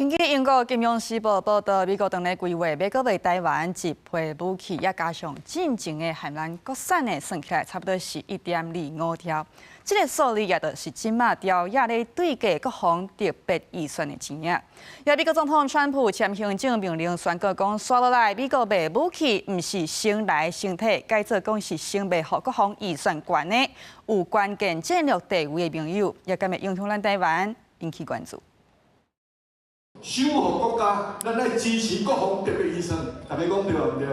根據英國金融時報報導，美國當咧規劃欲閣賣臺灣一批武器，也加上進前的含咱國產的，算起來差不多是1.25兆。這個數字也就是這馬朝野咧對決國防特別預算的錢仔。也美國總統川普簽行政命令宣告講，紲落來美國賣武器，毋是先來先退，改做講是先賣予國防預算懸的有關鍵戰略地位的盟友，也敢會影響咱臺灣，引起關注。守護國家，咱愛支持國防特別預算，大家講對毋對？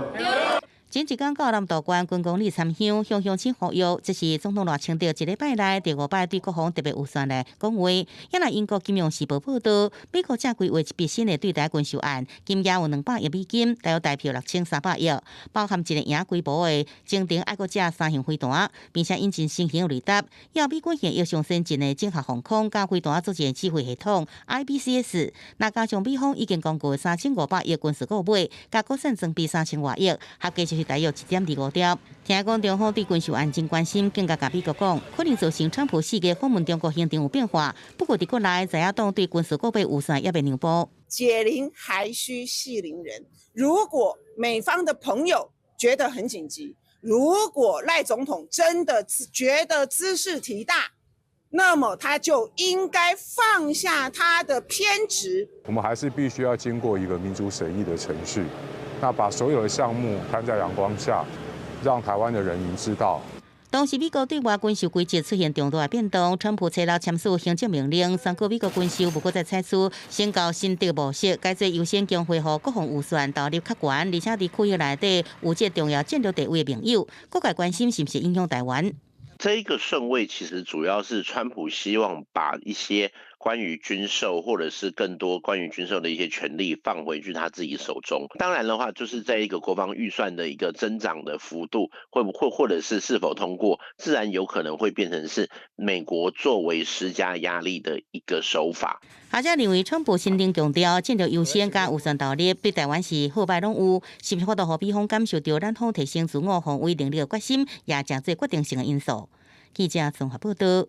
前一工到南投縣軍功里參香，向鄉親呼籲，這是總統賴清德一禮拜內第五擺對國防特別預算來講話。也若英國金融時報報導，美國正規劃一筆新的對台軍售案，金額有200億美金，大約台票6300億，包含一個營規模的精定愛國者三型飛彈，並且引進新型雷達，猶有美軍現役上先進的綜合防空佮飛彈作戰指揮系統 IBCS。若加上美方已經公告3500億軍事購買，佮國產裝備3000外億，合計就是大約1.25兆。聽講中方對軍售案真關心，更加共美國講，可能造成川普4月訪問中國行程有變化。不過佇國內，在野黨對軍事購買預算猶未讓步。解鈴還須繫鈴人。如果美方的朋友覺得很緊急，如果賴總統真的覺得茲事體大，那麼他就應該放下他的偏執。我們還是必須要經過一個民主審議的程序，那把所有的項目攤在陽光下，讓台灣的人民知道。當時美國對外軍售規則出現重大的變動，川普初六簽署行政命令，宣告美國軍售無閣再採取先購先得模式，改做優先供貨予國防預算投入較懸，而且佇區域內底有這重要戰略地位的盟友，各界關心是毋是影響台灣。這一個順位其實主要是川普希望把一些關於軍售或者是更多關於軍售的一些權力放回去他自己手中。當然的話，就是在一個國防預算的一個增長的幅度，會不會或者是是否通過，自然有可能會變成是美國作為施加壓力的一個手法。學者認為，川普新政強調戰略優先佮預算投入，對台灣是好歹攏有，是毋是法度予美方感受著咱方提升自我防衛能力的決心，也誠做決定性的因素。記者綜合報導。